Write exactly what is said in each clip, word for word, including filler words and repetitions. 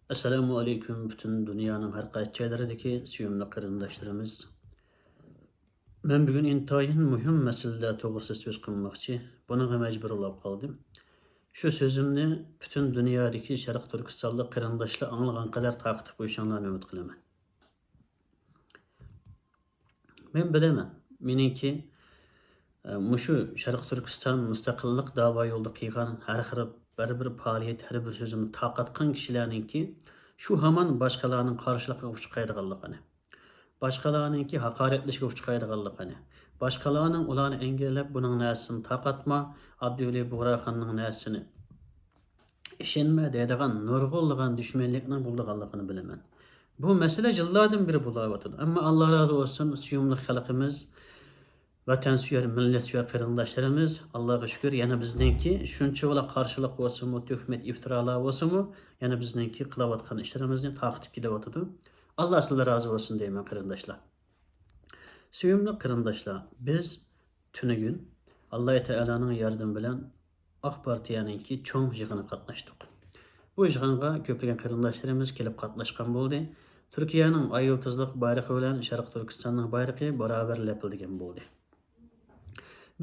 ئەسسالامۇ ئەلەيكۇم، پۈتۈن دۇنيانىڭ ھەر قايسى جايلىرىدىكى سۆيۈملۈك قېرىنداشلىرىمىز. مەن بۈگۈن ئىنتايىن مۇھىم مەسىلىلەر توغرىسىدا سۆز قىلماقچى. بۇنىڭغا مەجبۇر بولۇپ قالدىم. شۇ سۆزۈمنى پۈتۈن دۇنيادىكى شەرقىي تۈركىستانلىق قېرىنداشلار ئاڭلىغان قەدەر تارقىتىپ قويۇشۇڭلارنى ئۈمىد قىلىمەن. مەن بىلىمەن، مېنىڭكى، ئە، مۇشۇ شەرقىي تۈركىستان مۇستەقىللىق داۋا يولىدا قىلغان ھەر خىل، ھەر بىر پائالىيەت، ھەر بىر سۆزۈمنى تارقاتقان كىشىلەرنىڭكى شۇ ھامان باشقىلارنىڭ قارشىلىقىغا ئۇچرايدىغانلىقىنى، باشقىلارنىڭكى ھاقارەتلىشىگە ئۇچرايدىغانلىقىنى، باشقىلارنىڭ ئۇلارنى ئەنگىلەپ، بۇنىڭ نەرسىسىنى تارقاتما، ئابدۇۋەلى بۇغراخاننىڭ نەرسىسىنى ئىشەنمە دەيدىغان نۇرغۇنلىغان دۈشمەنلىكنىڭ بولىدىغانلىقىنى بىلىمەن. بۇ مەسىلە يىللاردىن بېرى بولۇۋاتىدۇ. ئەمما ئاللا رازى بولسۇن، سۆيۈملۈك خەلقىمىز، ۋەتەنسۆيەر، مىللەتسۆيەر قېرىنداشلىرىمىز، ئاللاغا شۈكۈر، يەنە بىزنىڭكى شۇنچىۋالا قارشىلىق بولسىمۇ، تۆھمەت، ئىپتىرالار بولسىمۇ، يەنە بىزنىڭكى قىلىۋاتقان ئىشلىرىمىزنى تارقىتىپ كېلىۋاتىدۇ. ئاللا سىلەردىن رازى بولسۇن دەيمەن، قېرىنداشلار. سۆيۈملۈك قېرىنداشلار، بىز تۈنۈگۈن ئاللا تائالانىڭ ياردىمى بىلەن ئاق پارتىيەنىڭكى چوڭ يىغىنىغا قاتناشتۇق. بۇ يىغىنغا كۆپلىگەن قېرىنداشلىرىمىز كېلىپ قاتناشقان بولدى. تۈركىيەنىڭ ئاي يۇلتۇزلۇق بايرىقى بىلەن شەرقىي تۈركىستاننىڭ بايرىقى باراۋەر لەپىلدىگەن بولدى.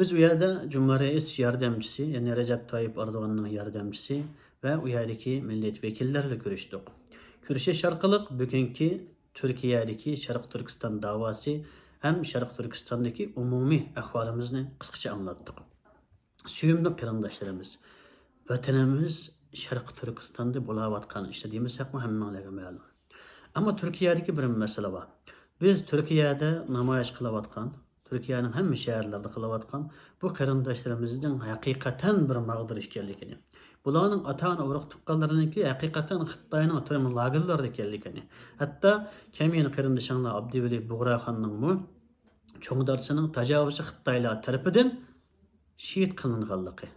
بىز ئۇ يەردە جۇمھۇر رەئىس ياردەمچىسى، يەنى رەجەپ تايىپ ئەردوغاننىڭ ياردەمچىسى ۋە ئۇ يەردىكى مىللەت ۋەكىللىرى بىلەن كۆرۈشتۇق. كۆرۈشۈش ئارقىلىق بۈگۈنكى تۈركىيەدىكى شەرقىي تۈركىستان داۋاسى ھەم شەرقىي تۈركىستاندىكى ئومۇمىي ئەھۋالىمىزنى قىسقىچە ئاڭلاتتۇق. سۆيۈملۈك قېرىنداشلىرىمىز، ۋەتىنىمىز شەرقىي تۈركىستاندا بولاۋاتقان ئىشلار دېمىسەكمۇ ھەممىڭلارغا مەلۇم. ئەمما تۈركىيەدىكى بىر مەسىلە بار. بىز تۈركىيەدە نامايىش قىلىۋاتقان، تۈركىيەنىڭ ھەممە شەھەرلىرىدە قىلىۋاتقان بۇ قېرىنداشلىرىمىزنىڭ ھەقىقەتەن بىر ماغدۇر ئىكەنلىكىنى، بۇلارنىڭ ئاتا-ئانا ئۇرۇق تۇغقانلىرىنىڭكى ھەقىقەتەن خىتاينىڭ تۈرمە لاگېرلىرىدا ئىكەنلىكىنى، ھەتتا كەمىنە قېرىندىشىڭلار ئابدۇۋەلى بۇغراخاننىڭمۇ چوڭ دادىسىنىڭ تاجاۋۇزچى خىتايلار تەرىپىدىن شېھىت قىلىنغانلىقى،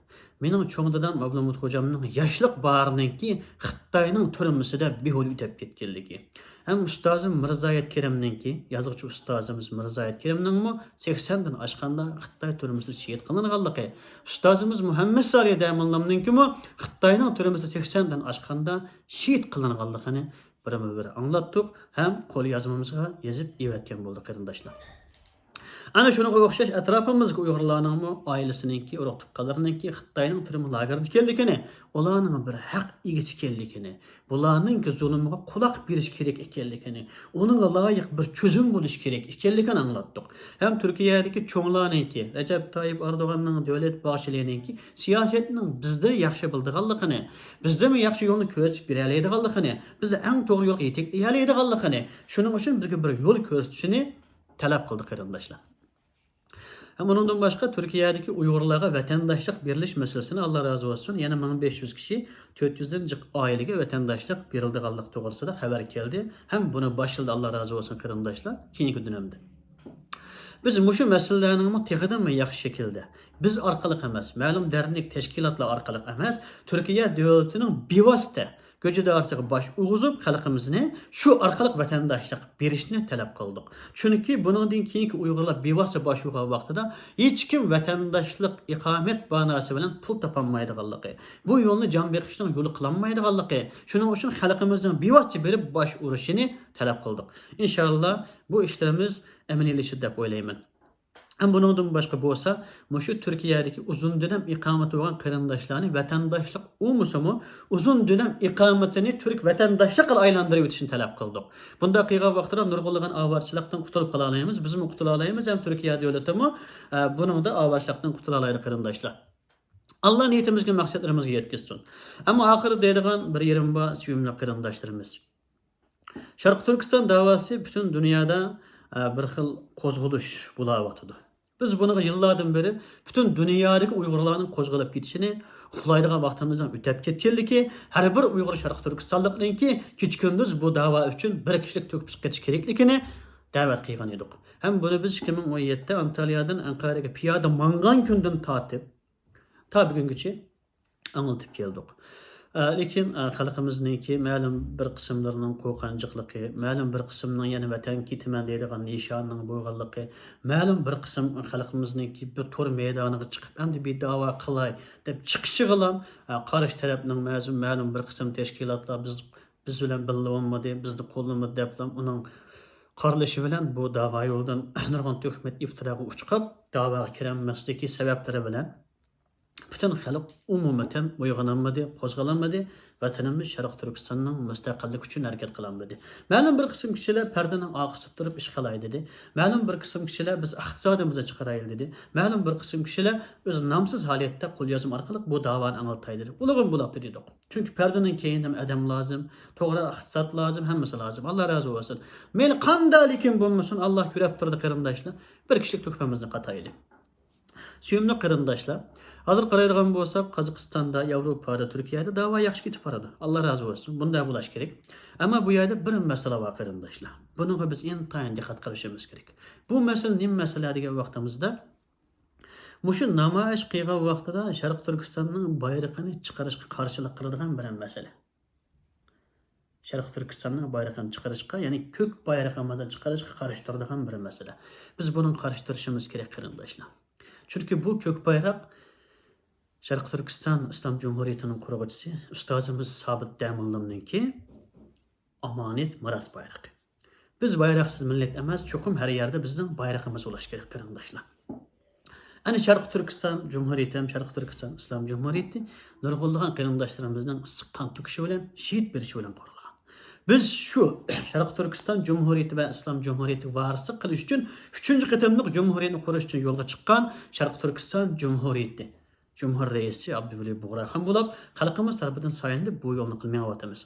مېنىڭ چوڭ دادام ئابلىمىت خوجامنىڭ ياشلىق باھارىنىڭكى خىتاينىڭ تۈرمىسىدە بىھۇدە ئۆتۈپ كەتكەنلىكى، ھەم ئۇستازىم مىرزايەت كېرەمنىڭكى، يازغۇچى ئۇستازىمىز مىرزايەت كېرەمنىڭمۇ سەكسەندىن ئاشقاندا خىتاي تۈرمىسىدە شېھىت قىلىنغانلىقى، ئۇستازىمىز مۇھەممەد سالىھ دەموللامنىڭكىمۇ خىتاينىڭ تۈرمىسىدە سەكسەندىن ئاشقاندا شېھىت قىلىنغانلىقىنى بىرمۇ بىر ئاڭلاتتۇق ھەم قول يازمىمىزغا يېزىپ ئېۋەتكەن بولدۇق، قېرىنداشلار. ئەنە شۇنىڭغا ئوخشاش ئەتراپىمىزدىكى ئۇيغۇرلارنىڭمۇ ئائىلىسىنىڭكى، ئۇرۇق تۇغقانلىرىنىڭكى خىتاينىڭ تۈرمە لاگېرىدا ئىكەنلىكىنى، ئۇلارنىڭ بىر ھەق ئىگىسى ئىكەنلىكىنى، بۇلارنىڭكى زۇلۇمىغا قۇلاق بېرىش كېرەك ئىكەنلىكىنى، ئۇنىڭغا لايىق بىر چۆزۈم بولۇش كېرەك ئىكەنلىكىنى ئاڭلاتتۇق. ھەم تۈركىيەدىكى چوڭلارنىڭكى، رەجەپ تايىپ ئەردوغاننىڭ، دۆلەت باغچىلىنىڭكى سىياسەتنىڭ بىزدىن ياخشى بىلىدىغانلىقىنى، بىزدىنمۇ ياخشى يولنى كۆرسىتىپ بېرەلەيدىغانلىقىنى، بىزنى ئەڭ توغرا يولغا يېتەكلىيەلەيدىغانلىقىنى، شۇنىڭ ئۈچۈن بىزگە بىر يول كۆرسىتىشىنى تەلەپ قىلدى، قېرىنداشلار. ھەم ئۇنىڭدىن باشقا تۈركىيەدىكى ئۇيغۇرلارغا ۋەتەنداشلىق بېرىلىش مەسىلىسىنى، ئاللا رازى بولسۇن، يەنە مىڭ بەش يۈز كىشى، تۆت يۈزدىن جىق ئائىلىگە ۋەتەنداشلىق بېرىلىدىغانلىق توغرىسىدا خەۋەر كەلدى. ھەم بۇنى باشلىدى، ئاللا رازى بولسۇن، قېرىنداشلار، كېيىنكى دۆلەمدە. بىز مۇشۇ مەسىلىلەرنىڭمۇ تېخىدىنمۇ ياخشى شەكىلدە، بىز ئارقىلىق ئەمەس، مەلۇم دەرنەك، تەشكىلاتلار ئارقىلىق ئەمەس، تۈركىيە دۆلىتىنىڭ بىۋاسىتە گۆجىدارىسىغا باش ئۇرغۇزۇپ، خەلقىمىزنى شۇ ئارقىلىق ۋەتەنداشلىق بېرىشنى تەلەپ قىلدۇق. چۈنكى بۇنىڭدىن كېيىنكى ئۇيغۇرلار بىۋاسىتە باش ئۇرغان ۋاقتىدا ھېچكىم ۋەتەنداشلىق ئىقامەت باناسى بىلەن پۇل تاپالمايدىغانلىقى، بۇ يولنى جان بېقىشنىڭ يولى قىلالمايدىغانلىقى، شۇنىڭ ئۈچۈن خەلقىمىزنىڭ بىۋاسىتە بېرىپ باش ئۇرۇشىنى تەلەپ قىلدۇق. ئىنشاللا بۇ ئىشلىرىمىز ئەمەلىيلىشىدۇ دەپ ئويلايمەن. ھەم بۇنىڭدىن باشقا بولسا، مۇشۇ تۈركىيەدىكى ئۇزۇن دۆلەم ئىقامىتى بولغان قېرىنداشلارنى ۋەتەنداشلىق ئۇمىسىمۇ، ئۇزۇن دۆلەم ئىقامىتىنى تۈرك ۋەتەنداشلىقىغا ئايلاندۇرۇۋېتىشنى تەلەپ قىلدۇق. بۇنداق قىلغان ۋاقتىدا نۇرغۇنلىغان ئاۋارىچىلىقتىن قۇتۇلۇپ قالالايمىز، بىزمۇ قۇتۇلالايمىز، ھەم تۈركىيە دۆلىتىمۇ، ئە، بۇنىڭدا ئاۋارىچىلىقتىن قۇتۇلالايدۇ، قېرىنداشلار. ئاللا نىيىتىمىزگە، مەقسەتلىرىمىزگە يەتكۈزسۇن. ئەمما ئاخىرىدا دەيدىغان بىر يېرىم بار، سۆيۈملۈك قېرىنداشلىرىمىز. شەرقىي تۈركىستان داۋاسى پۈتۈن دۇنيادا، ئە، بىر خىل قوزغىلىش بولاۋاتىدۇ. بىز بۇنىڭغا يىللاردىن بېرى پۈتۈن دۇنيادىكى ئۇيغۇرلارنىڭ قوزغىلىپ كېتىشىنى، ئۇخلايدىغان ۋاقتىمىزنىڭ ئۆتەپ كەتكەنلىكى، ھەر بىر ئۇيغۇر شەرقىي تۈركىستانلىقنىڭكى كېچە-كۈندۈز بۇ داۋا ئۈچۈن بىر كىشىلىك تۆھپە چىقىرىش كېرەكلىكىنى دەۋەت قىلغان ئىدۇق. ھەم بۇنى بىز ئىككى مىڭ ئون يەتتە ئانتاليادىن ئەنقەرەگە پىيادە ماڭغان كۈندىن تارتىپ، تا بۈگۈنگىچە ئاڭلىتىپ كەلدۇق. ئە، لېكىن، ئە، خەلقىمىزنىڭكى مەلۇم بىر قىسىملىرىنىڭ قورقۇنچاقلىقى، مەلۇم بىر قىسىمنىڭ يەنە ۋەتەنگە كېتىمەن دەيدىغان نىشانىنىڭ بولغانلىقى، مەلۇم بىر قىسىم خەلقىمىزنىڭكى بىر تور مەيدانىغا چىقىپ، ئەمدى بىر داۋا قىلاي دەپ چىقىشىغىلا، ئە، قارشى تەرەپنىڭ مەزۇ-، مەلۇم بىر قىسىم تەشكىلاتلار بىز بىز بىلەن بىللە بولمىدى، بىزنى قوللىمىدى دەپلا ئۇنىڭ قارىلىشى بىلەن بۇ داۋا يولىدىن نۇرغۇن تۆھمەت، ئىپتىراغا ئۇچراپ، داۋاغا كىرەلمەسلىكى سەۋەبلىرى بىلەن پۈتۈن خەلق ئومۇمەن ئويغىنالمىدى، قوزغىلالمىدى. ۋەتىنىمىز شەرقىي تۈركىستاننىڭ مۇستەقىللىكى ئۈچۈن ھەرىكەت قىلالمىدى. مەلۇم بىر قىسىم كىشىلەر پەردىنىڭ ئارقىسىدا تۇرۇپ ئىش قىلاي دېدى. مەلۇم بىر قىسىم كىشىلەر بىز ئىقتىسادىمىزنى چىقىرايلى دېدى. مەلۇم بىر قىسىم كىشىلەر ئۆزى نامسىز ھالەتتە قوليازما ئارقىلىق بۇ داۋانى ئاڭلىتاي دېدى. ئۇلىغىمۇ بولاپتۇ دېدۇق. چۈنكى پەردىنىڭ كەينىدە ئادەم لازىم، توغرا ئىقتىساد لازىم، ھەممىسى لازىم. ئاللا رازى بولسۇن. مەيلى قانداق لېكىن بولمىسۇن، ئاللا كۆرەپ تۇرىدۇ قېرىنداشلار. بىر كىشىلىك تۆھپىمىزنى قاتايلى. سۆيۈملۈك قېرىنداشلار، ھازىر قارايدىغان بولساق، قازاقىستاندا، ياۋروپادا، تۈركىيەدە داۋا ياخشى كېتىپ بارىدۇ. ئاللا رازى بولسۇن. بۇنداق بولۇش كېرەك. ئەمما بۇ يەردە بىر مەسىلە بار قېرىنداشلار. بۇنىڭغا بىز ئىنتايىن دىققەت قىلىشىمىز كېرەك. بۇ مەسىلە نېمە مەسىلە دېگەن ۋاقتىمىزدا، مۇشۇ نامايىش قىلغان ۋاقتىدا شەرقىي تۈركىستاننىڭ بايرىقىنى چىقىرىشقا قارشىلىق قىلىدىغان بىر مەسىلە. شەرقىي تۈركىستاننىڭ بايرىقىنى چىقىرىشقا، يەنى كۆك بايرىقىمىزنى چىقىرىشقا قارشى تۇرىدىغان بىر مەسىلە. بىز بۇنىڭغا قارشى تۇرۇشىمىز كېرەك قېرىنداشلار. چۈنكى بۇ كۆك بايراق شەرقىي تۈركىستان ئىسلام جۇمھۇرىيىتىنىڭ قۇرغۇچىسى ئۇستازىمىز سابىت دەموللامنىڭكى ئامانەت مىراس بايرىقى. بىز بايراقسىز مىللەت ئەمەس، چوقۇم ھەر يەردە بىزنىڭ بايرىقىمىز بولۇشى كېرەك قېرىنداشلار. ئەنە شەرقىي تۈركىستان جۇمھۇرىيىتى ھەم شەرقىي تۈركىستان ئىسلام جۇمھۇرىيىتى نۇرغۇنلىغان قېرىنداشلىرىمىزنىڭ ئىسسىق قان تۆكۈشى بىلەن، شېھىت بېرىشى بىلەن قۇرۇلغان. بىز شۇ شەرقىي تۈركىستان جۇمھۇرىيىتى ۋە ئىسلام جۇمھۇرىيىتىگە ۋارىسلىق قىلىش ئۈچۈن ئۈچىنچى قېتىملىق جۇمھۇرىيەتنى قۇرۇش ئۈچۈن يولغا چىققان شەرقىي تۈركىستان جۇمھۇرىيىتى. جۇمھۇر رەئىسى ئابدۇۋەلى بۇغراخان بولۇپ، خەلقىمىز تەرىپىدىن سايلىنىپ بۇ يولنى مېڭىۋاتىمىز.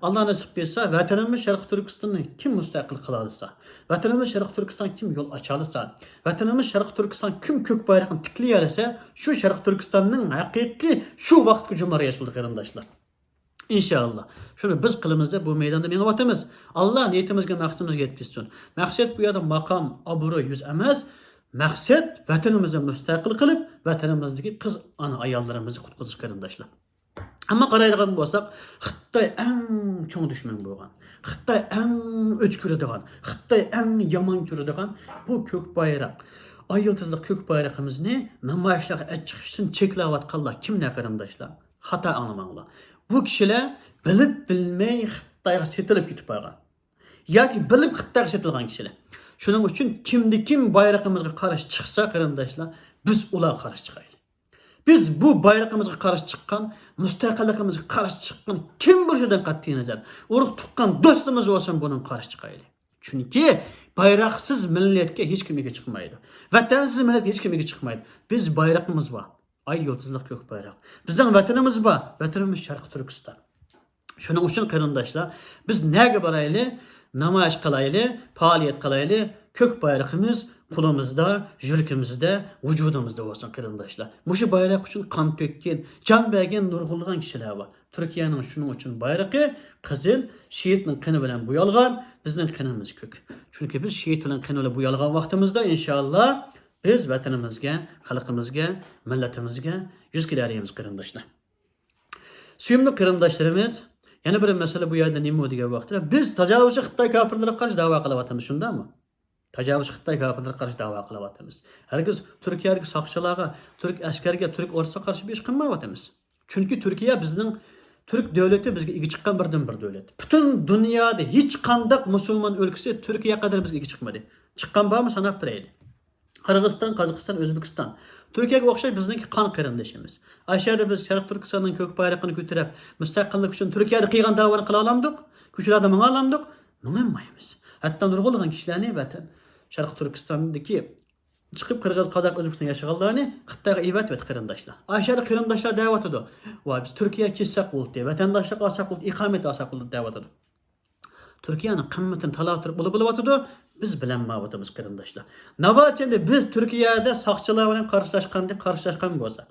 ئاللا نېسىپ قىلسا، ۋەتىنىمىز شەرقىي تۈركىستاننى كىم مۇستەقىل قىلالىسا، ۋەتىنىمىز شەرقىي تۈركىستان كىم يول ئاچالىسا، ۋەتىنىمىز شەرقىي تۈركىستان كىم كۆك بايرىقىنى تىكلىيەلىسە، شۇ شەرقىي تۈركىستاننىڭ ھەقىقىي شۇ ۋاقىتقى جۇمھۇر رەئىسى بولىدۇ قېرىنداشلار. ئىنشائاللا. شۇنى بىز قىلىمىز دەپ بۇ مەيداندا مېڭىۋاتىمىز. ئاللا نىيىتىمىزگە، مەقسىتىمىزگە يەتكۈزسۇن. مەقسەت بۇ يەردە ماقام، ئابرۇي، يۈز ئەمەس. مەقسەت ۋەتىنىمىزنى مۇستەقىل قىلىپ، ۋەتىنىمىزدىكى قىز، ئانا، ئاياللىرىمىزنى قۇتقۇزۇش قېرىنداشلار. ئەمما قارايدىغان بولساق، خىتاي ئەڭ چوڭ دۈشمەن بولغان، خىتاي ئەڭ ئۆچ كۆرىدىغان، خىتاي ئەڭ يامان كۆرىدىغان بۇ كۆك بايراق، ئاي يۇلتۇزلۇق كۆك بايرىقىمىزنى نامايىشلارغا ئەچىقىشتىن چەكلەۋاتقانلار كىملەر قېرىنداشلار؟ خاتا ئاڭلىماڭلار. بۇ كىشىلەر بىلىپ بىلمەي خىتايغا سېتىلىپ كېتىپ بارغان ياكى بىلىپ خىتايغا سېتىلغان كىشىلەر. شۇنىڭ ئۈچۈن كىمدە كىم بايرىقىمىزغا قارشى چىقسا، قېرىنداشلار، بىز ئۇلارغا قارشى چىقايلى. بىز بۇ بايرىقىمىزغا قارشى چىققان، مۇستەقىللىقىمىزغا قارشى چىققان كىم بولۇشىدىن قەتئىينەزەر، ئۇرۇق تۇغقان دوستىمىز بولسۇن، بۇنىڭغا قارشى چىقايلى. چۈنكى بايراقسىز مىللەتكە ھېچكىم ئىگە چىقمايدۇ. ۋەتەنسىز مىللەتكە ھېچكىم ئىگە چىقمايدۇ. بىز بايرىقىمىز بار. ئاي يۇلتۇزلۇق كۆك بايراق. بىزنىڭ ۋەتىنىمىز بار. ۋەتىنىمىز شەرقىي تۈركىستان. شۇنىڭ ئۈچۈن قېرىنداشلار، بىز نەگە بارايلى، نامايىش قىلايلى، پائالىيەت قىلايلى، كۆك بايرىقىمىز قولىمىزدا، يۈرىكىمىزدە، ۋۇجۇدىمىزدا بولسۇن قېرىنداشلار. مۇشۇ بايراق ئۈچۈن قان تۆككەن، جان بەرگەن نۇرغۇنلىغان كىشىلەر بار. تۈركىيەنىڭ شۇنىڭ ئۈچۈن بايرىقى قىزىل، شېھىتنىڭ قېنى بىلەن بويالغان، بىزنىڭ قېنىمىز كۆك. چۈنكى بىز شېھىت بىلەن قېنى بىلەن بويالغان ۋاقتىمىزدا، ئىنشائاللا، بىز ۋەتىنىمىزگە، خەلقىمىزگە، مىللىتىمىزگە يۈز كېلەلەيمىز قېرىنداشلار. سۆيۈملۈك قېرىنداشلىرىمىز، يەنە بىر مەسىلە بۇ يەردە نېمە دېگەن ۋاقىتتا، بىز تاجاۋۇزچى خىتاي كاپىرلىرىغا قارشى داۋا قىلىۋاتىمىز، شۇنداقمۇ؟ تاجاۋۇزچى خىتاي كاپىرلىرىغا قارشى داۋا قىلىۋاتىمىز. ھەرگىز تۈركىيەدىكى ساقچىلارغا، تۈرك ئەسكەرگە، تۈرك ئورۇسقا قارشى بىر ئىش قىلمايۋاتىمىز. چۈنكى تۈركىيە بىزنىڭ، تۈرك دۆلىتى بىزگە ئىگە چىققان بىردىنبىر دۆلەت. پۈتۈن دۇنيادا ھېچقانداق مۇسۇلمان ئۆلكىسى تۈركىيە قەدەر بىزگە ئىگە چىقمىدى. چىققان بارمۇ، ساناپ بېرەيلى. قىرغىزىستان، قازاقىستان، ئۆزبېكىستان. تۈركىيەگە ئوخشاش بىزنىڭكى قان قېرىندىشىمىز. ئاشۇ يەردە بىز شەرقىي تۈركىستاننىڭ كۆك بايرىقىنى كۆتۈرۈپ، مۇستەقىللىك ئۈچۈن تۈركىيەدە قىلغان داۋانى قىلالامدۇق؟ كوچىلاردا ماڭالامدۇق؟ ماڭالمايمىز. ھەتتا نۇرغۇنلىغان كىشىلەرنى ۋەتەن، شەرقىي تۈركىستاندىكى چىقىپ قىرغىز، قازاق، ئۆزبېكىستان ياشىغانلارنى خىتايغا ئېۋەتىۋەتتى قېرىنداشلار. ئاشۇ يەردە قېرىنداشلار دەۋاتىدۇ، ۋاي، بىز تۈركىيەگە كەتسەك بولدى، ۋەتەنداشلىق ئالساق بولدى، ئىقامەت ئالساق بولدى دەۋاتىدۇ. تۈركىيەنىڭ قىممىتىنى تالاپ تۇرۇپ بولۇپ بولۇۋاتىدۇ، بىز بىلەلمەيۋاتىمىز قېرىنداشلار. ناۋاچەندە بىز تۈركىيەدە ساقچىلار بىلەن قارشىلاشقاندەك قارشىلاشقان بولسا،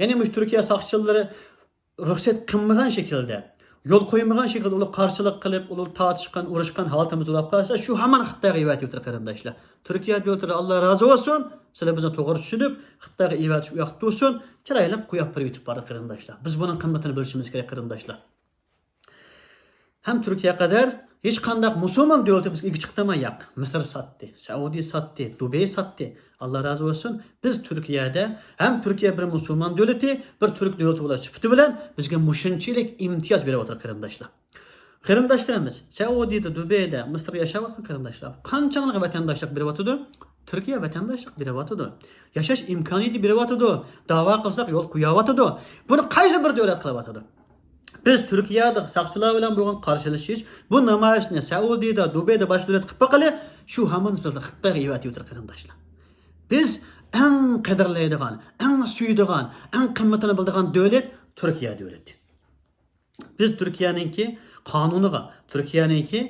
يەنى مۇشۇ تۈركىيە ساقچىلىرى رۇخسەت قىلمىغان شەكىلدە، يول قويمىغان شەكىلدە ئۇلار قارشىلىق قىلىپ، ئۇلار تارتىشقان، ئۇرۇشقان ھالىتىمىز بولۇپ قالسا، شۇ ھامان خىتايغا ئېۋەتىۋېتىدۇ قېرىنداشلار. تۈركىيە دۆلىتىدىن ئاللا رازى بولسۇن، سىلەر بىزنى توغرا چۈشىنىپ، خىتايغا ئېۋەتىش ئۇ ياقتا تۇرسۇن، چىرايلىق قويۇپ بېرىۋېتىپ بارىدۇ قېرىنداشلار. بىز بۇنىڭ قىممىتىنى بىلىشىمىز كېرەك قېرىنداشلار. ھەم تۈركىيە قەدەر ھېچقانداق مۇسۇلمان دۆلىتى بىزگە ئىگە چىقتىمۇ؟ ياق. مىسىر ساتتى، سەئۇدى ساتتى، دۇبەي ساتتى. ئاللا رازى بولسۇن. بىز تۈركىيەدە ھەم تۈركىيە بىر مۇسۇلمان دۆلىتى، بىر تۈرك دۆلىتى بولۇش سۈپىتى بىلەن بىزگە مۇشۇنچىلىك ئىمتىياز بېرىۋاتىدۇ قېرىنداشلار. قېرىنداشلىرىمىز سەئۇدىدە، دۇبەيدە، مىسىردا ياشاۋاتقان قېرىنداشلار قانچىڭلارغا ۋەتەنداشلىق بېرىۋاتىدۇ؟ تۈركىيە ۋەتەنداشلىق بېرىۋاتىدۇ. ياشاش ئىمكانىيىتى بېرىۋاتىدۇ. داۋا قىلساق يول قويۇۋاتىدۇ. بۇنى قايسى بىر دۆلەت قىلىۋاتىدۇ؟ بىز تۈركىيەدە ساقچىلار بىلەن بولغان قارشىلىشىش، بۇ نامايىشنى سەئۇدىدا، دۇبەيدا، باشقا دۆلەت قىلىپ باققىلى، شۇ ھامان سۆزلەر خىتايغا ئېۋەتىۋېتىدۇ قېرىنداشلار. بىز ئەڭ قەدىرلەيدىغان، ئەڭ سۆيىدىغان، ئەڭ قىممىتىنى بىلىدىغان دۆلەت تۈركىيە دۆلىتى. بىز تۈركىيەنىڭكى قانۇنىغا، تۈركىيەنىڭكى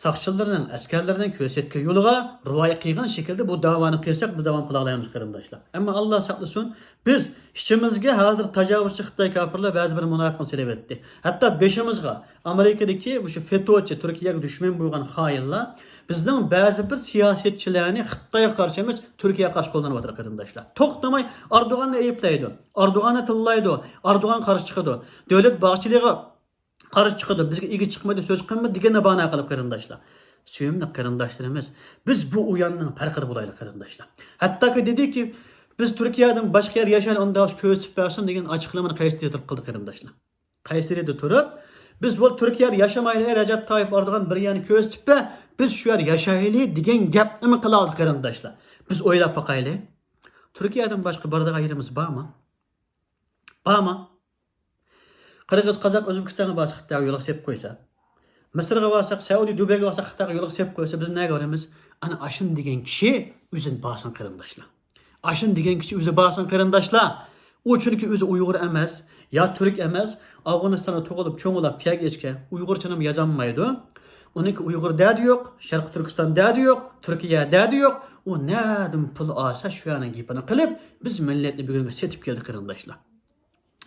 ساقچىلىرىنىڭ، ئەسكەرلىرىنىڭ كۆرسەتكەن يولىغا رىئايە قىلغان شەكىلدە بۇ داۋانى قىلساق، بىز داۋام قىلالايمىز قېرىنداشلار. ئەمما ئاللا ساقلىسۇن، بىز ئىچىمىزگە ھازىر تاجاۋۇزچى خىتاي كاپىرلار بەزى بىر مۇناپىقنى سېلىۋەتتى. ھەتتا بېشىمىزغا ئامېرىكىدىكى مۇشۇ فېتوچى، تۈركىيەگە دۈشمەن بولغان خائىنلار بىزنىڭ بەزى بىر سىياسەتچىلەرنى خىتايغا قارشى ئەمەس، تۈركىيەگە قارشى قوللىنىۋاتىدۇ قېرىنداشلار. توختىماي ئاردوغاننى ئەيىبلەيدۇ، ئاردوغاننى تىللايدۇ، ئاردوغان قارشى چىقىدۇ، دۆلەت باغچىلىقىغا قارشى چىقىدۇ، بىزگە ئىگە چىقمىدى، سۆز قىلمىدى دېگەننى باھانە قىلىپ قېرىنداشلار. سۆيۈملۈك قېرىنداشلىرىمىز، بىز بۇ ئۇياننىڭ پەرقىدە بولايلى قېرىنداشلار. ھەتتاكى دېدىكى، بىز تۈركىيەدىن باشقا يەردە ياشايلى، ئۇنداق كۆرسىتىپ بەرسۇن دېگەن ئاچىقلىمىنى قەيسىرىدە تۇرۇپ قىلدى قېرىنداشلار. قەيسىرىدە تۇرۇپ، بىز بۇ تۈركىيەدە ياشىمايلى، رەجەپ تايىپ ئەردوغان بىر يەرنى كۆرسىتىپ بەر، بىز شۇ يەردە ياشايلى دېگەن گەپنىمۇ قىلالىدى قېرىنداشلار. بىز ئويلاپ باقايلى. تۈركىيەدىن باشقا بارىدىغان يېرىمىز بارمۇ؟ بارمۇ؟ قىرغىز، قازاق، ئۆزبېكىستانغا بارسا خىتايغا يولغا سېلىپ قويسا، مىسىرغا بارساق، سەئۇدى، دۇبەيگە بارساق خىتايغا يولغا سېلىپ قويسا، بىز نەگە بارىمىز؟ ئانا ئاشۇنى دېگەن كىشى ئۆزى بارسۇن قېرىنداشلار. ئاشۇنى دېگەن كىشى ئۆزى بارسۇن قېرىنداشلار. ئۇ چۈنكى ئۆزى ئۇيغۇر ئەمەس، يا تۈرك ئەمەس، ئافغانىستاندا تۇغۇلۇپ، چوڭلاپ كەلگەچكە ئۇيغۇرچىنىمۇ يازالمايدۇ. ئۇنىڭكى ئۇيغۇر دەردى يوق، شەرقىي تۈركىستان دەردى يوق، تۈركىيە دەردى يوق. ئۇ نەدىن پۇل ئالسا، شۇ يەرنىڭ گېپىنى قىلىپ، بىز مىللەتنى بۈگۈنگە سېتىپ كەلدى قېرىنداشلار.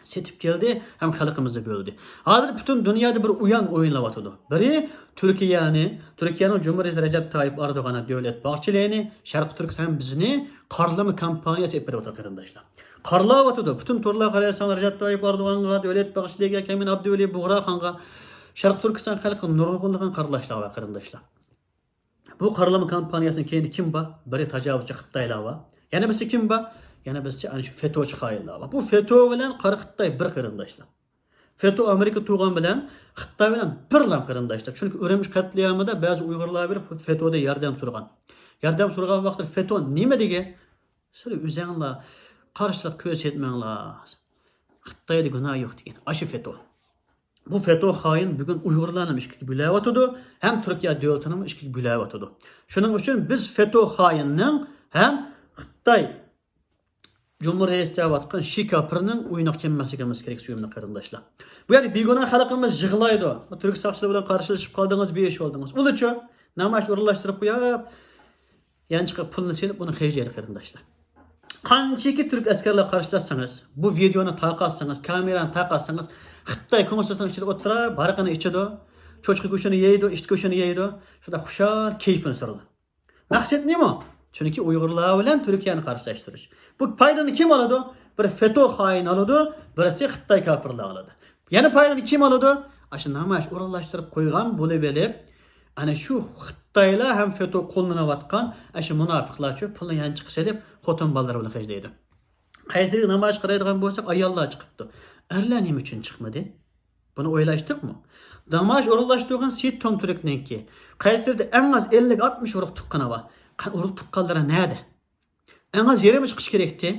سېتىپ كەلدى ھەم خەلقىمىزنى بۆلدى. ھازىر پۈتۈن دۇنيادا بىر ئويۇن ئوينىلىۋاتىدۇ. بىرى تۈركىيەنى، تۈركىيەنىڭ جۇمھۇرىيەتى رەجەپ تايىپ ئەردوغانى، دۆلەت باغچىلىرىنى، شەرقىي تۈركىستان بىزنى قارىلىما كامپانىيەسى ئېلىپ بېرىۋاتىدۇ قېرىنداشلار. قارىلاۋاتىدۇ. پۈتۈن تورلارغا قارايساڭلار، رەجەپ تايىپ ئەردوغانغا، دۆلەت باغچىلىرىگە، كامىل ئابدۇۋەلى بۇغراخانغا، شەرقىي تۈركىستان خەلقى نۇرغۇنلىغان قارىلاشلار بار قېرىنداشلار. بۇ قارىلما كامپانىيەسىنىڭ كەينىدە كىم بار؟ بىرى تاجاۋۇزچى خىتايلار بار. يەنە بىرسى كىم بار؟ يەنە بىرسى ئەنە شۇ فېتوچى خائىنلار بار. بۇ فېتو بىلەن قارا خىتاي بىر قېرىنداشلار. فېتو ئامېرىكا تۇغان بىلەن خىتاي بىلەن بىر لام قېرىنداشلار. چۈنكى ئۈرۈمچى قەتلىئامىدا بەزى ئۇيغۇرلار بېرىپ فېتودىن ياردەم سورىغان. ياردەم سورىغان ۋاقىتتا فېتو نېمە دېگەن؟ سىلەر ئۆزۈڭلار قارشىلىق كۆرسەتمەڭلار. خىتايدا گۇناھ يوق دېگەن. ئاشۇ فېتو. بۇ فېتو خائىن بۈگۈن ئۇيغۇرلارنى ئىككىگە بۆلۈۋاتىدۇ، ھەم تۈركىيە دۆلىتىنى ئىككىگە بۆلۈۋاتىدۇ. شۇنىڭ ئۈچۈن بىز فېتو خائىننىڭ ھەم خىتاي جۇمھۇر رەئىسى دەۋاتقان شى كاپىرنىڭ ئويۇنىغا كەلمەسلىكىمىز كېرەك، سۆيۈملۈك قېرىنداشلار. بۇ يەردە بىگۇناھ خەلقىمىز يىغلايدۇ. بۇ تۈرك ساقچىلار بىلەن قارشىلىشىپ قالدىڭىز، بىئىش بولدىڭىز. ئۇلىچۇ نامايىش ئورۇنلاشتۇرۇپ قويۇپ، يانچۇققا پۇلنى سېلىپ، بۇنى خەجلەيدۇ قېرىنداشلار. قانچىكى تۈرك ئەسكەرلەر قارشىلاتسىڭىز، بۇ ۋىدېونى تارقاتسىڭىز، كامېرانى تارقاتسىڭىز، خىتاي كوڭسىسىنىڭ ئىچىدە ئولتۇرۇپ، ھاراقىنى ئىچىدۇ، چوشقا گۆشىنى يەيدۇ، ئىت گۆشىنى يەيدۇ، شۇنداق خۇشال كەيپىنى سۈرىدۇ. مەقسەت نېمە؟ چۈنكى ئۇيغۇرلار بىلەن تۈركىيەنى قارشىلاشتۇرۇش. بۇ پايدىنى كىم ئالىدۇ؟ بىر فېتو خائىنى ئالىدۇ، بىرسى خىتاي كاپىرلار ئالىدۇ. يەنە پايدىنى كىم ئالىدۇ؟ ئاشۇ نامايىش ئورۇنلاشتۇرۇپ قويغان بولۇۋېلىپ، ئەنە شۇ خىتايلار ھەم فېتو قوللىنىۋاتقان ئاشۇ مۇناپىقلارچۇ پۇلنى يانچۇققا سېلىپ، خوتۇن بالىلىرى بىلەن خەجلەيدۇ. قەيسەرىگە نامايىش قارايدىغان بولساق، ئاياللار چىقىپتۇ. ئەرلەر نېمە ئۈچۈن چىقمىدى؟ بۇنى ئويلاشتۇقمۇ؟ نامايىش ئورۇنلاشتۇرغان سېيىت توم تۈركنىڭكى، قەيسەردە ئەڭ ئاز ئەللىك ئاتمىش ئۇرۇق تۇغقىنى بار. قېنى ئۇرۇق تۇغقانلىرى نەدە؟ ئەڭ ئاز يېرىمى چىقىشى كېرەكتى.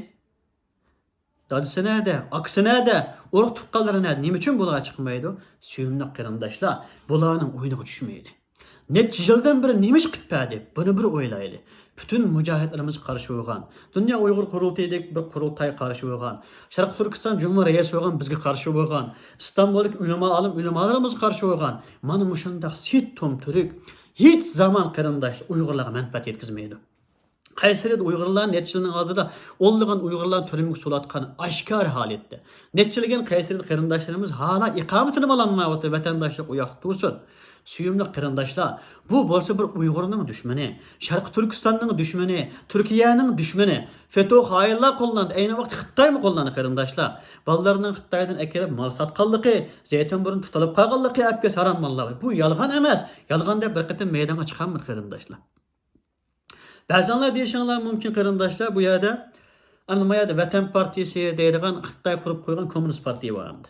دادىسى نەدە؟ ئاكىسى نەدە؟ ئۇرۇق تۇغقانلىرى نەدە؟ نېمە ئۈچۈن بۇلار چىقمايدۇ؟ سۆيۈملۈك قېرىنداشلار، بۇلارنىڭ ئويۇنىغا چۈشمەيلى. نەچچە يىلدىن بېرى نېمە ئىش قىلىپ بەردى؟ بۇنى بىر ئويلايلى. پۈتۈن مۇجاھىدلىرىمىز قارشى بولغان. دۇنيا ئۇيغۇر قۇرۇلتىيىدەك بىر قۇرۇلتاي قارشى بولغان. شەرقىي تۈركىستان جۇمھۇر رەئىسى بولغان بىزگە قارشى بولغان. ئىستانبۇلدىكى ئۆلىما ئالىم ئۆلىمالىرىمىزغا قارشى بولغان. مانا مۇشۇنداق سېيىت توم تۈرك ھېچ زامان قېرىنداش ئۇيغۇرلارغا مەنپەئەت يەتكۈزمەيدۇ. قەيسەرىدە ئۇيغۇرلار نەچچە يىلنىڭ ئالدىدا ئونلىغان ئۇيغۇرلارنى تۈرمىگە سولاتقان ئاشكارا ھالەتتە. نەچچىلىگەن قەيسەرىدە قېرىنداشلىرىمىز ھالا ئىقامىتىنىمۇ ئالالمايۋاتىدۇ، ۋەتەنداشلىق ئۇياقتا تۇرسۇن. سۆيۈملۈك قېرىنداشلار، بۇ بولسا بىر ئۇيغۇرنىڭ دۈشمىنى، شەرقىي تۈركىستاننىڭ دۈشمىنى، تۈركىيەنىڭ دۈشمىنى. فېتو خائىنلار قوللاندى، ئەينى ۋاقىتتا خىتايمۇ قوللاندى قېرىنداشلار. بالىلارنىڭ خىتايدىن ئەكىرىپ مال ساتقانلىقى، زەيتۇن بۇرنى تۇتۇلۇپ قالغانلىقى ئەپكەس ھارام ماللار. بۇ يالغان ئەمەس، يالغان دەپ بىر قېتىم مەيدانغا چىقارمىدى قېرىنداشلار. بەزىڭلار دېيىشىڭلار مۇمكىن قېرىنداشلار، بۇ يەردە، ئەمدى ما يەردە ۋەتەن پارتىيىسى دەيدىغان خىتاي قۇرۇپ قويغان كوممۇنىست پارتىيە بار ئەمدى.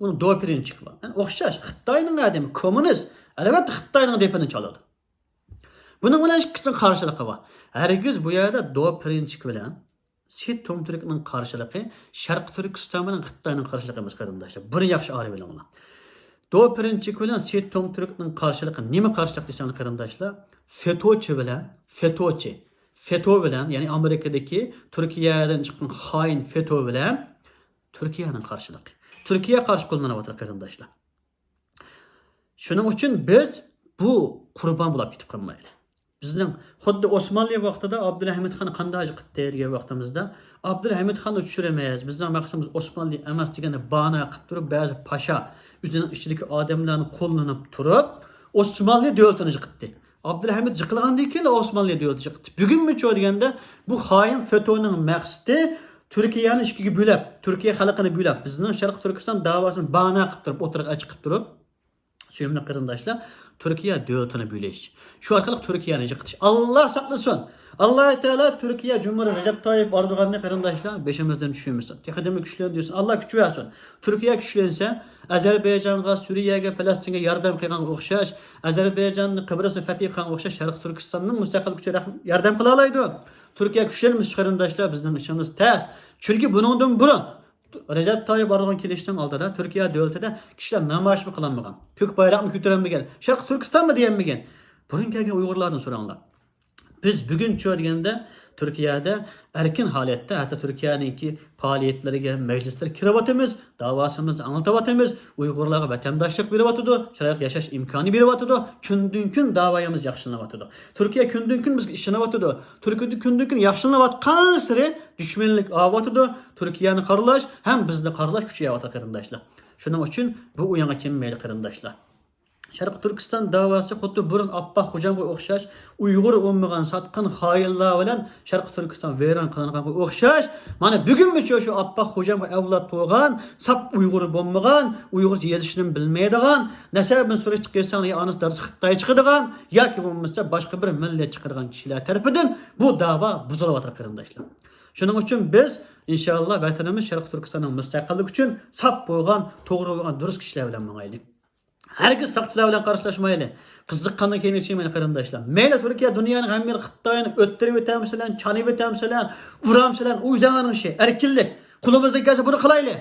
ئۇنىڭ دو پرىنچىكى بار. يەنى ئوخشاش. خىتاينىڭ ئادىمى، كوممۇنىست، ئەلۋەتتە خىتاينىڭ دېپىنى چالىدۇ. بۇنىڭ بىلەن ئىككىسىنىڭ قارشىلىقى بار. ھەرگىز بۇ يەردە دو پرىنچىكى بىلەن سېيىت تومتۈركنىڭ قارشىلىقى شەرقىي تۈركىستان بىلەن خىتاينىڭ قارشىلىقى ئەمەس، قېرىنداشلار. بۇنى ياخشى ئايرىۋېلىڭلار. دو پرىنچىكى بىلەن سېيىت تومتۈركنىڭ قارشىلىقى نېمە قارشىلىق دېسەڭلار، قېرىنداشلار، فېتوچى بىلەن، فېتوچى، فېتو بىلەن، يەنى ئامېرىكىدىكى تۈركىيەدىن چىققان خائىن فېتو بىلەن تۈركىيەنىڭ قارشىلىقى. تۈركىيە قارشى قوللىنىۋاتىدۇ، قېرىنداشلار. شۇنىڭ ئۈچۈن بىز بۇ قۇربان بولاپ كېتىپ قالمايلى. بىزنىڭ خۇددى ئوسمانلى ۋاقتىدا ئابدۇلھەمىد خان قانداق جىقىتتى دېگەن ۋاقتىمىزدا، ئابدۇلھەمىد خاننى چۈشۈرىمىز، بىزنىڭ مەقسىتىمىز ئوسمانلى ئەمەس دېگەننى باھانە قىلىپ تۇرۇپ، بەزى پاشا ئۆزىنىڭ ئىچىدىكى ئادەملەرنى قوللىنىپ تۇرۇپ، ئوسمانلى دۆلىتىنى يىقىتتى. ئابدۇلھەمىد يىقىلغاندىن كېيىن ئوسمانلى دۆلىتى يىقىتتى. بۈگۈنمۇچۇ دېگەندە، بۇ خائىن فېتونىڭ مەقسىتى تۈركىيەنى ئىككىگە بۆلۈپ، تۈركىيە خەلقىنى بۆلۈپ، بىزنىڭ شەرقىي تۈركىستان داۋاسىنى باھانە قىلىپ تۇرۇپ، ئوتتۇرىغا ئەچىقىپ تۇرۇپ، سۆيۈملۈك قېرىنداشلار، تۈركىيە دۆلىتىنى بۆلۈش، شۇ ئارقىلىق تۈركىيەنى يىقىتىش. ئاللا ساقلىسۇن! ئاللا تائالا تۈركىيە جۇمھۇرى رەجەپ تايىپ ئەردوغاننى، قېرىنداشلار، بېشىمىزدىن چۈشۈرمىسۇن. تېخىدىنمۇ كۈچلەندۈرسۇن. ئاللا كۈچ بەرسۇن. تۈركىيە كۈچلەنسە، ئەزەربەيجانغا، سۈرىيەگە، پەلەستىنگە ياردەم قىلغانغا ئوخشاش، ئەزەربەيجاننى قىبرىسنى فەتھى قىلغانغا ئوخشاش شەرقىي تۈركىستاننىڭ مۇستەقىللىكى ئۈچۈن ياردەم قىلالايدۇ. تۈركىيە كۈچلەنمىسە، قېرىنداشلار، بىزنىڭ ئىشىمىز تەس. چۈنكى بۇنىڭدىن بۇرۇن رەجەپ تايىپ ئەردوغان كېلىشنىڭ ئالدىدا تۈركىيە دۆلىتىدە كىشىلەر نامايىشمۇ قىلالمىغان، كۆك بايراقمۇ كۆتۈرەلمىگەن، شەرقىي تۈركىستانمۇ دېيەلمىگەن. بۇرۇن كەلگەن ئۇيغۇرلاردىن سوراڭلار. بىز بۈگۈنچۇ دېگەندە تۈركىيەدە ئەركىن ھالەتتە، ھەتتا تۈركىيەنىڭكى پائالىيەتلىرىگە، مەجلىسلىرىگە كىرىۋاتىمىز، داۋاسىمىزنى ئاڭلىتىۋاتىمىز، ئۇيغۇردىن بىر ئاز ئۇيغۇرلارغا ۋەتەنداشلىق بېرىۋاتىدۇ، شارائىت ياشاش ئىمكانى بېرىۋاتىدۇ، كۈندىن كۈن داۋايىمىز ياخشىلىنىۋاتىدۇ. تۈركىيە كۈندىن كۈن بىزگە ئىشىنىۋاتىدۇ. تۈركىيە كۈندىن كۈن ياخشىلىنىۋاتقانسېرى دۈشمەنلىك ئاۋاتىدۇ. تۈركىيەنى قارىلاش ھەم بىزنى قارىلاش كۈچىيەۋاتىدۇ، قېرىنداشلار. شۇنىڭ ئۈچۈن بۇ ئويۇنغا كىرمەيلى، قېرىنداشلار. شەرقىي تۈركىستان داۋاسى خۇددى بۇرۇن ئاپپاق خوجامغا ئوخشاش ئۇيغۇر ئومىغان ساتقان خائىنلار بىلەن شەرقىي تۈركىستان ۋەيران قىلىنغانغا ئوخشاش، مانا بۈگۈنمۇچۇ شۇ ئاپپاق خوجامغا ئەۋلاد بولغان، ساپ ئۇيغۇر بولمىغان، ئۇيغۇرچە يېزىشنى بىلمەيدىغان، نەسەبىنى سۈرۈشتۈرۈپ كەلسەڭ، يا ئانىسى دادىسى خىتاي چىقىدىغان، ياكى بولمىسا باشقا بىر مىللەت چىقىدىغان كىشىلەر تەرىپىدىن بۇ داۋا بۇزۇلۇۋاتىدۇ، قېرىنداشلار. شۇنىڭ ئۈچۈن بىز، ئىنشاللا، ۋەتىنىمىز شەرقىي تۈركىستاننىڭ مۇستەقىللىكى ئۈچۈن ساپ بولغان، توغرا بولغان، دۇرۇس كىشىلەر بىلەن ماڭايلى. ھەرگىز ساقچىلار بىلەن قارشىلاشمايلى. قىزىققاندىن كېيىن ئىچىمەن، قېرىنداشلار. مەيلى تۈركىيە دۇنيانىڭ ھەممە يېرى خىتاينى ئۆتتۈرۈۋېتەمسىلەر، چانىۋېتەمسىلەر، ئۇرامسىلەر، ئۇ ئۆزۈڭلارنىڭ ئىشى، ئەركىنلىك. قولىمىزدىن كەلسە بۇنى قىلايلى.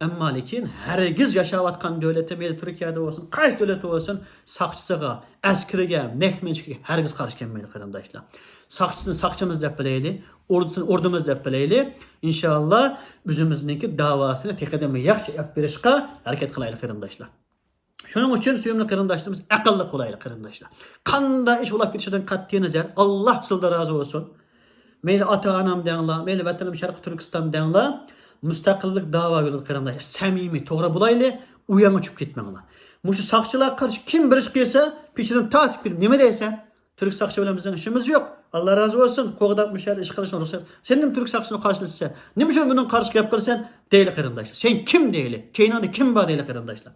ئەمما لېكىن ھەرگىز ياشاۋاتقان دۆلىتى، مەيلى تۈركىيەدە بولسۇن، قايسى دۆلەتتە بولسۇن، ساقچىسىغا، ئەسكىرىگە، مەھكىمىچىگە ھەرگىز قارشى كەلمەيلى، قېرىنداشلار. ساقچىسىنى ساقچىمىز دەپ بىلەيلى، ئوردىسىنى ئوردىمىز دەپ بىلەيلى. ئىنشاللا ئۆزىمىزنىڭكى داۋاسىنى تېخىدىنمۇ ياخشى ئېلىپ بېرىشقا ھەرىكەت قىلايلى، قېرىنداشلار. شۇنىڭ ئۈچۈن سۆيۈملۈك قېرىنداشلىرىمىز، ئەقىللىق بولايلى، قېرىنداشلار. قانداق ئىش بولۇپ كېتىشىدىن قەتئىينەزەر، ئاللا سىلەردىن رازى بولسۇن. مەيلى ئاتا-ئانام دەڭلار، مەيلى ۋەتىنىم شەرقىي تۈركىستان دەڭلار، مۇستەقىللىق داۋا يولىدا، قېرىنداشلار، سەمىمىي، توغرا بولايلى، ئۇيانغا چۈشۈپ كەتمەڭلار. مۇشۇ ساقچىلارغا قارشى كىم بىر ئىش قىلسا، پېشىدىن تارتىپ كېلىپ، نېمە دەيسەن؟ تۈرك ساقچى بىلەن بىزنىڭ ئىشىمىز يوق. ئاللا رازى بولسۇن، قوغداپ مۇشۇ يەردە ئىش قىلىشنى رۇخسەت. سەن نېمە تۈرك ساقچىسىنى قارشى ئالىسەن؟ نېمە ئۈچۈن بۇنىڭغا قارشى گەپ قىلىسەن؟ دەيلى، قېرىنداشلار. سەن كىم دەيلى؟ كەينىڭدە كىم بار دەيلى، قېرىنداشلار.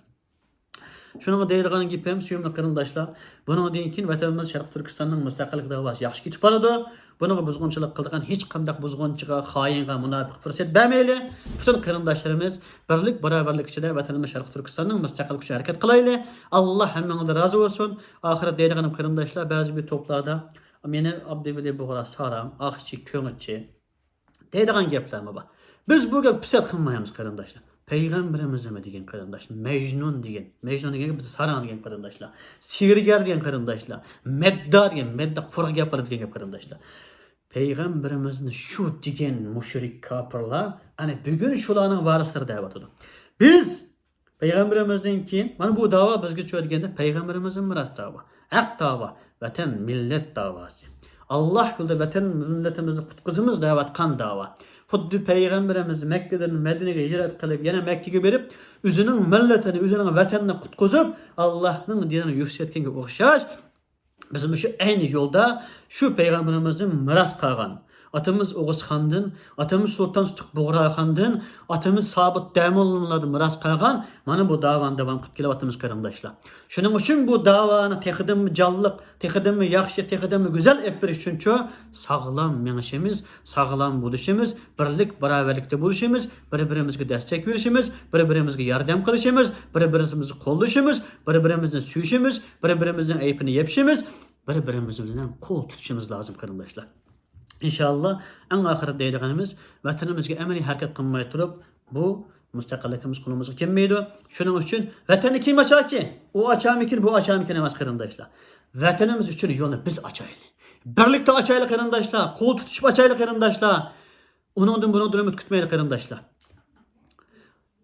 شۇنىڭغا دەيدىغان گېپىم، سۆيۈملۈك قېرىنداشلار، بۇنىڭدىن كېيىن ۋەتىنىمىز شەرقىي تۈركىستاننىڭ مۇستەقىللىق داۋاسى ياخشى كېتىپ بارىدۇ. بۇنىڭغا بۇزغۇنچىلىق قىلىدىغان ھېچقانداق بۇزغۇنچىغا، خائىنغا، مۇناپىققا پۇرسەت بەرمەيلى. پۈتۈن قېرىنداشلىرىمىز بىرلىك، باراۋەرلىك ئىچىدە ۋەتىنىمىز شەرقىي تۈركىستاننىڭ مۇستەقىللىقى ئۈچۈن ھەرىكەت قىلايلى. ئاللا ھەممىڭىزدىن رازى بولسۇن. ئاخىرىدا دەيدىغىنىم، قېرىنداشلار، بەزى بىر توپلاردا مېنى ئابدۇۋەلى بۇغرا ساراڭ، ئاقچى، كۆڭۈلچى دەيدىغان گەپلەرمۇ بار. بىز بۇ گەپ پىسەت قىلمايمىز، قېرىنداشلار. پەيغەمبىرىمىزنىمۇ دېگەن، قېرىنداشلار، مەجنۇن دېگەن، مەجنۇن دېگەن بىز ساراڭ دېگەن، قېرىنداشلار. سېھىرگەر دېگەن، قېرىنداشلار. مەددا دېگەن، مەددا قۇرۇق گەپ قىلىدىغان گەپ، قېرىنداشلار. پەيغەمبىرىمىزنى شۇ دېگەن مۇشرىك كاپىرلار ئەنە بۈگۈن شۇلارنىڭ ۋارىسلىرى دەۋاتىدۇ. بىز پەيغەمبىرىمىزدىن كېيىن، مانا بۇ داۋا بىزگىچۇ دېگەندە، پەيغەمبىرىمىزدىن مىراس داۋا، ھەق داۋا، ۋەتەن، مىللەت داۋاسى. ئاللا يولىدا ۋەتەن، مىللىتىمىزنى قۇتقۇزىمىز دەۋاتقان داۋا. خۇددى پەيغەمبىرىمىز مەككىدىن مەدىنىگە ھىجرەت قىلىپ، يەنە مەككىگە بېرىپ، ئۆزىنىڭ مىللىتىنى، ئۆزىنىڭ ۋەتىنىنى قۇتقۇزۇپ، ئاللانىڭ دىنىنى يۈكسەلتكەنگە ئوخشاش، بىز مۇشۇ ئەينى يولدا شۇ پەيغەمبىرىمىزدىن مىراس قالغان، ئاتىمىز ئوغۇزخاندىن، ئاتىمىز سۇلتان سۇتۇق بۇغراخاندىن، ئاتىمىز سابىت دەموللىلاردىن مىراس قالغان مانا بۇ داۋانى داۋام قىلىپ كېلىۋاتىمىز، قېرىنداشلار. شۇنىڭ ئۈچۈن بۇ داۋانى تېخىدىنمۇ جانلىق، تېخىدىنمۇ ياخشى، تېخىدىنمۇ گۈزەل ئېلىپ بېرىش ئۈچۈنچۇ، ساغلام مېڭىشىمىز، ساغلام بولۇشىمىز، بىرلىك، باراۋەرلىكتە بولۇشىمىز، بىر-بىرىمىزگە دەستەك بېرىشىمىز، بىر-بىرىمىزگە ياردەم قىلىشىمىز، بىر-بىرىمىزنى قوللىشىمىز، بىر-بىرىمىزنى سۆيۈشىمىز، بىر-بىرىمىزنىڭ ئەيىبىنى يېپىشىمىز، بىر-بىرىمىز بىلەن قول تۇتۇشىمىز لازىم، قېرىنداشلار. ئىنشاللا، ئەڭ ئاخىرىدا دەيدىغىنىمىز، ۋەتىنىمىزگە ئەمەلىي ھەرىكەت قىلماي تۇرۇپ، بۇ مۇستەقىللىكىمىز قولىمىزغا كەلمەيدۇ. شۇنىڭ ئۈچۈن ۋەتەننى كىم ئاچاركى؟ ئۇ ئاچارمىكىن، بۇ ئاچارمىكىن ئەمەس، قېرىنداشلار. ۋەتىنىمىز ئۈچۈن يولنى بىز ئاچايلى. بىرلىكتە ئاچايلى، قېرىنداشلار. قول تۇتۇشۇپ ئاچايلى، قېرىنداشلار. ئۇنىڭدىن، بۇنىڭدىن ئۈمىد كۈتمەيلى، قېرىنداشلار.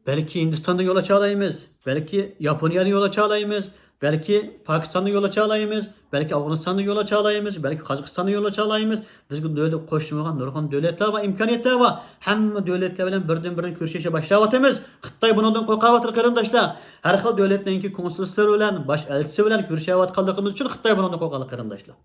بەلكى ھىندىستاندىن يول ئاچالايمىز، بەلكى ياپونىيەدىن يول ئاچالايمىز، بەلكى پاكىستاندىن يول ئاچالايمىز، بەلكى ئافغانىستاندىن يول ئاچالايمىز، بەلكى قازاقىستاندىن يول ئاچالايمىز. بىزگە دۆلەت قوشۇلمىغان نۇرغۇن دۆلەتلەر بار، ئىمكانىيەتلەر بار. ھەممە دۆلەتلەر بىلەن بىردىن-بىرىنى كۆرۈشۈشكە باشلاۋاتىمىز. خىتاي بۇنىڭدىن قورقاۋاتىدۇ، قېرىنداشلار. ھەر خىل دۆلەتنىڭكى كونسۇللىرى بىلەن، باش ئەلچىسى بىلەن كۆرۈشەۋاتقانلىقىمىز ئۈچۈن خىتاي بۇنىڭدىن قورققانلىق، قېرىنداشلار.